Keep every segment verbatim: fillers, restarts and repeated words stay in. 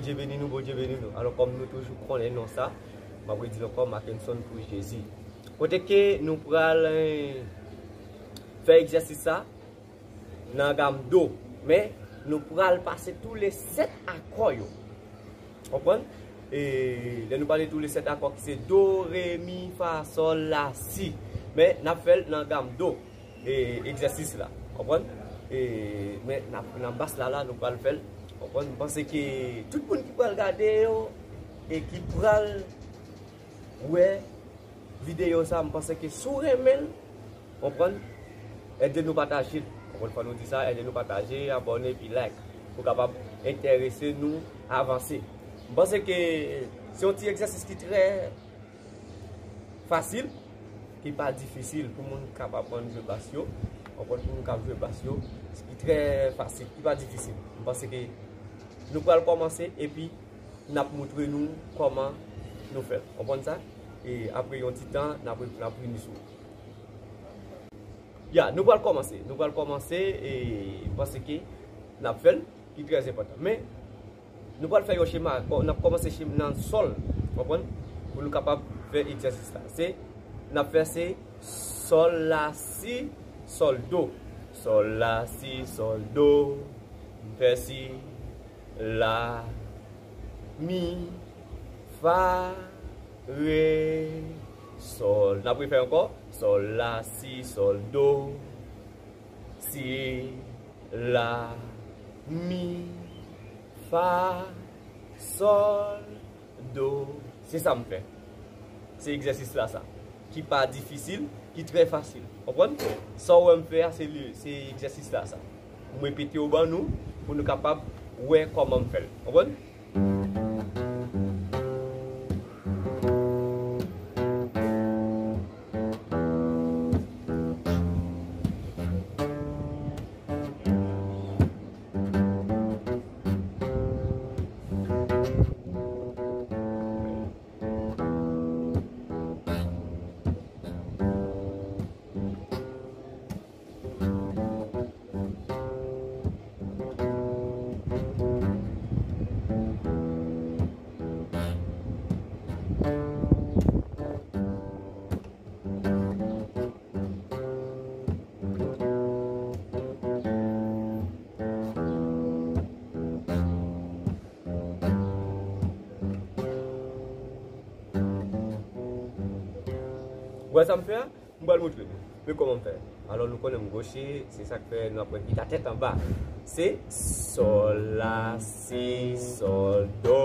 Bondye beni nou, Bondye beni nou. Alò, kòm nou toujou konnen non sa, m ap redi l ankò, Mackenson pou Jezi. Kote ke nou pral, eh, fè egzèsis sa nan gam do, men nou pral pase tou le sèt akò yo. Konprann? E lè nou pale tou le sèt akò ki se do, re, mi, fa, sòl, la, si. Men n ap fè l nan gam do. E egzèsis la. Konprann? E, men n ap nan bas la, la, nou pral fè l. Konprann? M panse ke tout moun ki pral gade yo e ki pral wè videyo sa, m panse ke si w renmen l, konprann, ede nou pataje l. Ankò yon fwa nou di sa, ede nou pataje, abòne, epi like, pou kapab enterese nou avanse. M panse ke se yon ti egzèsis ki trè fasil, ki pa difisil pou moun k ap aprann jwe bas yo, konprann, pou moun k ap jwe bas yo, ki trè fasil, ki pa difisil. M panse ke nou pral kòmanse, epi n ap montre nou kòman nou fè l. Konprann sa? E apre yon ti tan, n ap, n ap vini sou. Ya, nou pral kòmanse. Nou pral kòmanse, e m panse ke n ap fè l, ki trè enpòtan. Men, nou pral fè yon chema. Kò-, n ap kòmanse chema nan sòl. Konprann? Pou nou kapab fè egzèsis la. Se, n ap fè se sòl, la, si, sòl, do. Sòl, la, si, sòl, do. M fè si, la, mi, fa, re, sòl. N ap refè ankò. Sòl, la, si, sòl, do. Si, la, mi, fa, sòl, do. Se sa m fè. Se egzèsis la sa. Ki pa difisil, ki trè fasil. Konprann? Sa w wè m fè a, se li, se egzèsis la sa. M repete yo ban nou, pou nou kapab wè kòman m fè l. Konprann? Ou wè sa m fè a? M pral montre nou. Men kòman m fè. Alò, nou konnen m goche, se sa k fè nou ap wè gita tèt anba. Se sòl, la, si, sòl, do,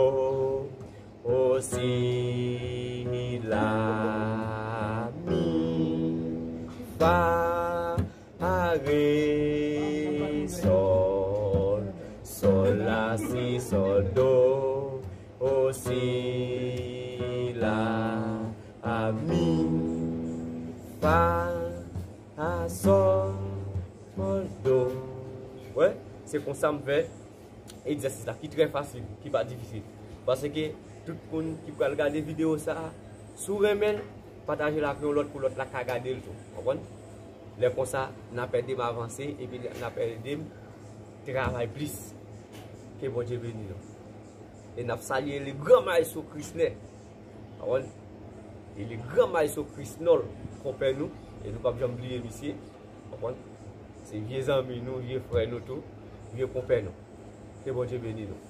o, si, la, mi, fa, re, sòl, sòl, la, si, sòl, do, o, si, la, mi, fa, sòl, do. Wè, se konsa m fè egzèsis la, ki trè fasil, ki pa difisil. Paske tout moun ki pral gade videyo sa a, si w renmen l, pataje l ak yon lòt pou lòt la ka gade l tou. Konprann? Lè konsa, n ap ede m avanse, epi n ap ede m travay plis. Ke Bondye beni nou. E n ap salye le gran maestro Krisnè. Konprann? E le gran maestro Krisnòl, konpè nou. E nou p ap janm bliye misye. Konprann? Se vye zanmi nou, vye frè nou tou, vye konpè nou. Ke Bondye beni nou.